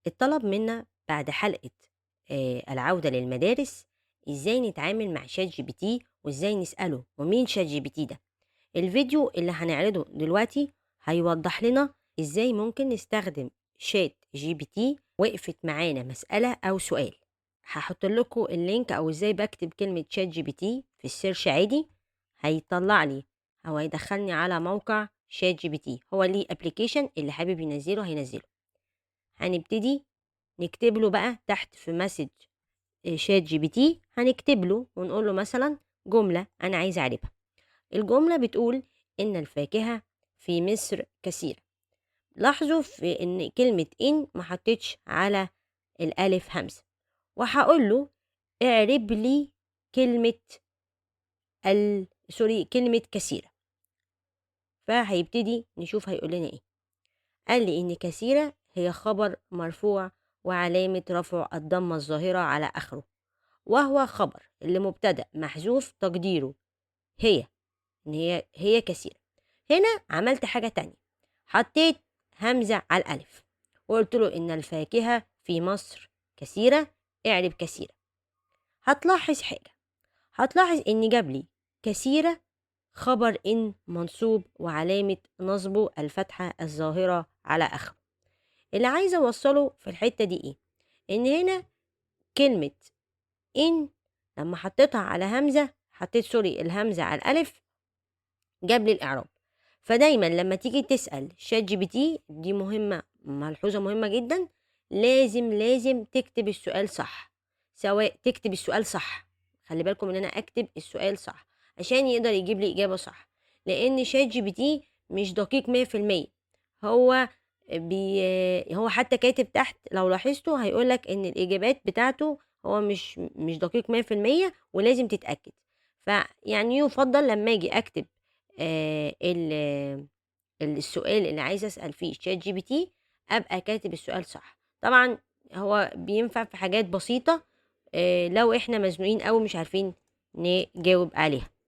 اتطلب منا بعد حلقة العودة للمدارس ازاي نتعامل مع ChatGPT وازاي نسأله ومين ChatGPT ده. الفيديو اللي هنعرضه دلوقتي هيوضح لنا ازاي ممكن نستخدم ChatGPT وقفت معانا مسألة او سؤال. هحط لكم ال link او ازاي بكتب كلمة ChatGPT في ال search عادي، هيطلع لي او هيدخلني على موقع ChatGPT. هو ليه application، اللي حابب ينزله هينزله. هنبتدي نكتب له بقى تحت في message ChatGPT، هنكتب له ونقول له مثلا جملة أنا عايز أعرفها. الجملة بتقول إن الفاكهة في مصر كثيرة. لاحظوا في إن كلمة إن ما حطيتش على الألف همزة، وهقول له اعرب لي كلمة كلمة كثيرة. فهيبتدي نشوف هيقول لنا إيه. قال لي إن كثيرة هي خبر مرفوع وعلامة رفع الضمة الظاهرة على آخره، وهو خبر اللي مبتدأ محذوف تقديره هي، إن هي كثيرة. هنا عملت حاجة تانية، حطيت همزة على الألف وقلت له إن الفاكهة في مصر كثيرة، اعرب كثيرة. هتلاحظ حاجة، هتلاحظ إن جاب لي كثيرة خبر إن منصوب وعلامة نصبه الفتحة الظاهرة على آخره. اللي عايزة أوصله في الحتة دي إيه؟ إن هنا كلمة إن لما حطيتها على همزة، حطيت sorry الهمزة على الألف، جاب لي الإعراب. فدايما لما تيجي تسأل ChatGPT، دي مهمة، ملحوظة مهمة جدا، لازم تكتب السؤال صح. سواء تكتب السؤال صح، خلي بالكم إن أنا أكتب السؤال صح عشان يقدر يجيب لي إجابة صح، لأن ChatGPT مش دقيق 100%. هو حتى كاتب تحت لو لاحظتوا هيقولك إن الإجابات بتاعته هو مش دقيق 100% ولازم تتأكد. فيعني يفضل لما أجي أكتب السؤال اللي عايزة أسأل فيه ChatGPT أبقى كاتب السؤال صح. طبعا هو بينفع في حاجات بسيطة، لو إحنا مزنوقين أوي مش عارفين نجاوب عليها.